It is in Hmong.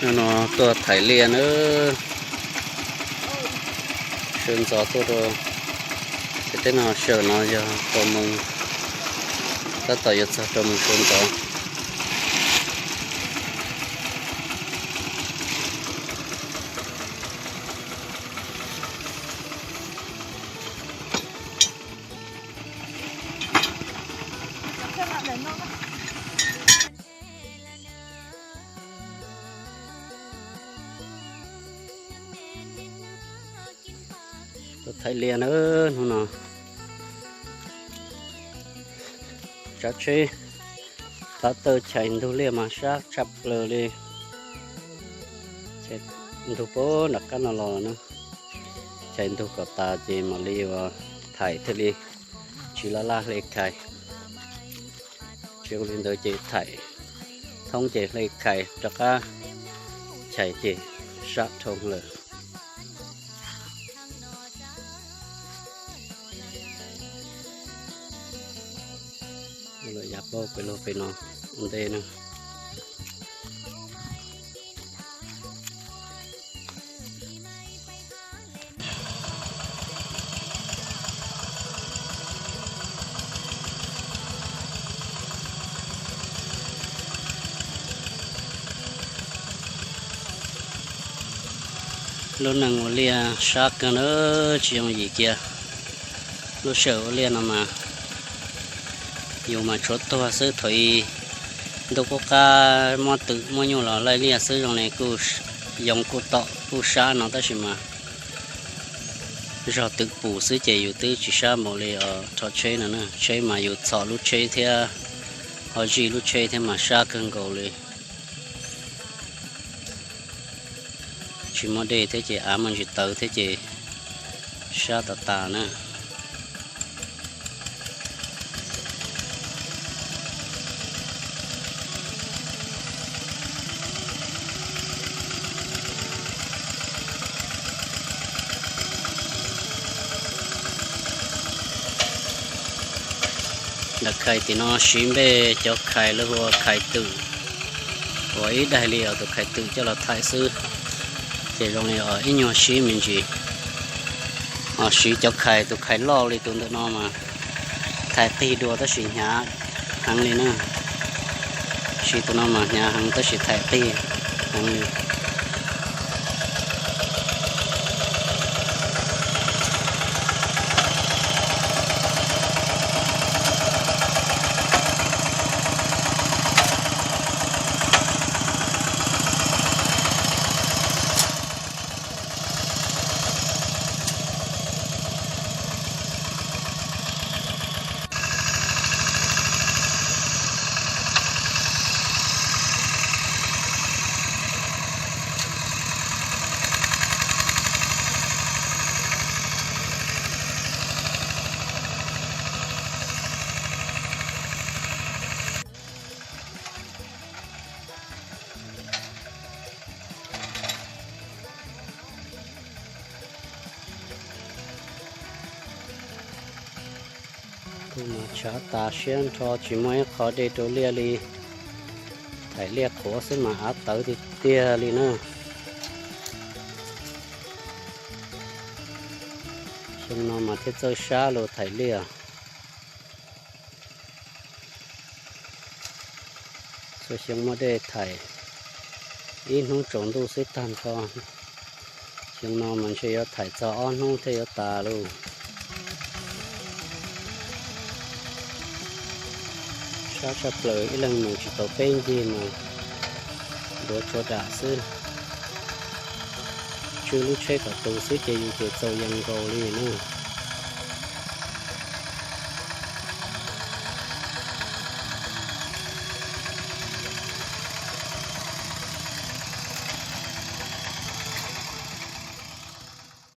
No tuaj thaim liaj nawb. Sawv ntxov tuaj rau pem teb no, sawm no yog rau moos, tab tom yuav txog rau moos sawv ntxov. Tuaj thaim liaj nawb hnub no. Tsav tsheb tav tawj chais ntug liaj mas sab tshaj plaws li. Chais ntug puag nram qab no los na, chais ntug kom tas ces mam li ua thaim thiaj li tsis laj laj hle khais. Tsis ua li ntawd ces thaim thoob ces hle khais rov qab chais ces sab dhau lawm. Lawm yav paub pem lug pem no ua ntej na. Lub neej ua liaj sab kawg na, tsis yooj yim kiag. Lub sij hawm ua liaj no mas yus mas tshuav tuag xwb. Thaum ub ntuj qub qab muab twm muab nyuj los laij liaj xwb zoo li kuj yoo kuj tom kuj sab no tab sis mas zog twm pus xwb ces yus twb tsis sab npaum li os. Rho tsheb no na, tsheb mas yus txhom lub tsheb thiab ho zij lub tsheb thiab mas sab kawg nkaus li. Tsis muaj dej thiab ces av muaj ntsis tawv thiab ces sab tas tas na. Ntawm khais tim no siv npe cov khais lawv hu ua khais twm, uas ib daig li os tus khais twm coj los thaim xwb, ces zoo li os ib nyuag sib me ntsis. Ho siv cov khais, tus khais loj li tus ntawm no mas thaim qig dua tab sis hnyav heev li na. Siv tus no mas hnyav heev tab sis thaim qig heev li. Kuj mus tshav tas siab nrho tsis muaj ib qho dej rau liaj li. Thaim liaj qhuav xwb mas av tawv tiag tiag li na. Xyoo no mas thiaj txawj sab lug thaim liaj. Txhua xyoo muaj dej thaim ib hnub tsaus ntuj xwb tag nrho. Xyoo no mas ntshe yuav thaim txog ob hnub thiaj yuav tas lauj. Sab tshaj plaws, ib leeg mus tsis tau peb ncig mas duav tshuav dam xwb. Tswj lub tsheb kom tus xwb ces yus ces txaus yees nkaus li na.